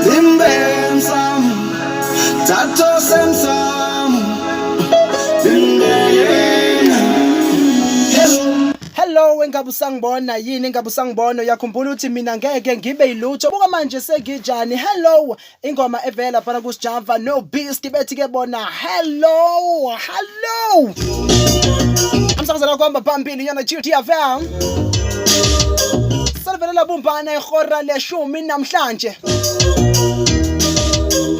Bimbemsam, Tato Semsam, Bimbeyena. Hello, engabe usangibona yini? Engabe usangibona? Uyakhumbula ukuthi mina ngeke ngibe yilutho? Buka manje sengijani. Hello, ingoma evela phana kuSjava no Beast, bethi ke bona hello, hello. Amsakazela kwamba phambili yona GTFM. Selivelela bumbana ihora leshumi namhlanje.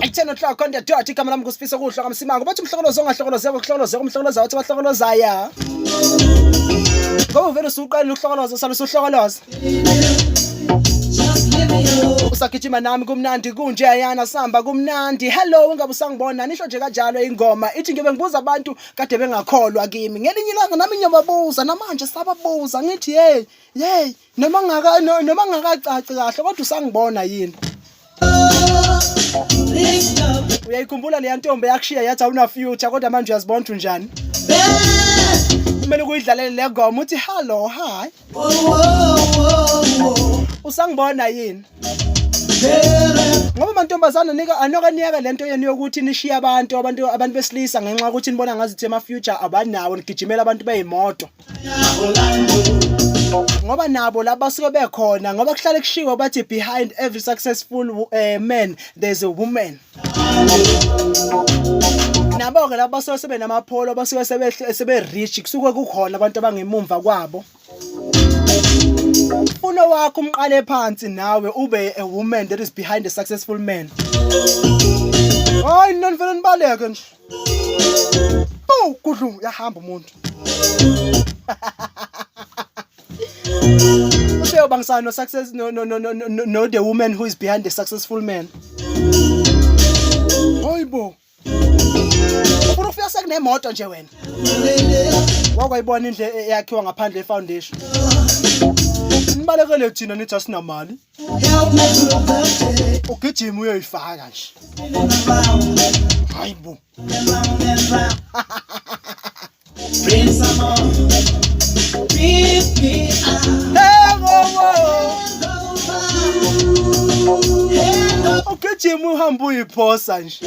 At 10 o'clock on the dot, igama lami kuSifiso kuhlwa kaMsimango. Bathi umhlokolozo ongahlokolozeka ukuhlokolozeka umhlokoloza wathi bahlokolozaya. Ngoba uvele usuqala ukuhlokoloza usale usuhlokoloza. Usagijima nami kumnandi kunje yana samba kumnandi. Hello, ungabe usangibona nisho nje kanjalo ingoma. Ithi ngibe ngibuza abantu kade bengakholwa kimi. Ngelinye ilanga nami ngiyobabuza namanje sababuza ngithi hey, hey noma ngaka noma ngakacaci kahle kodwa usangibona yini? Uyayikhumbula leya ntombi yakushiya yathi awuna future kodwa manje uyazibona ukuthi unjani? Kumele ukuyidlalele le ngoma uthi hello, hi. Usangibona yini? Ngoba mantombazana nika anoka niyaka lento yenu yokuthi nishiye abantu besilisa ngenxa yokuthi nibona ngazithi ama future abanawo, nigijimela abantu beyimoto. Ngoba nabo la basuke bekhona, ngoba kuhlale kushiwo bathi behind every successful man there's a woman. Nabo ke laba basuke sebenamapholo, basuke sebe rich, kusuke kukhona abantu abangemumva kwabo. Ufuna wakho umqale phansi nawe ube a woman that is behind a successful man. Hayi nonivele nibaleke nje. Oh, kudlu yahamba umuntu. Useyobangisana no success no no no no no no the woman who is behind the successful man. Hayibo. Ufuna ufika sekunemoto nje wena. Wakwayibona indle eyakhiwa ngaphandle efoundation. Nibalekele thina nithi asinamali. Ugijima uyoyifaka nje. Hayibo. Ugijima uhamba uyiphosa nje.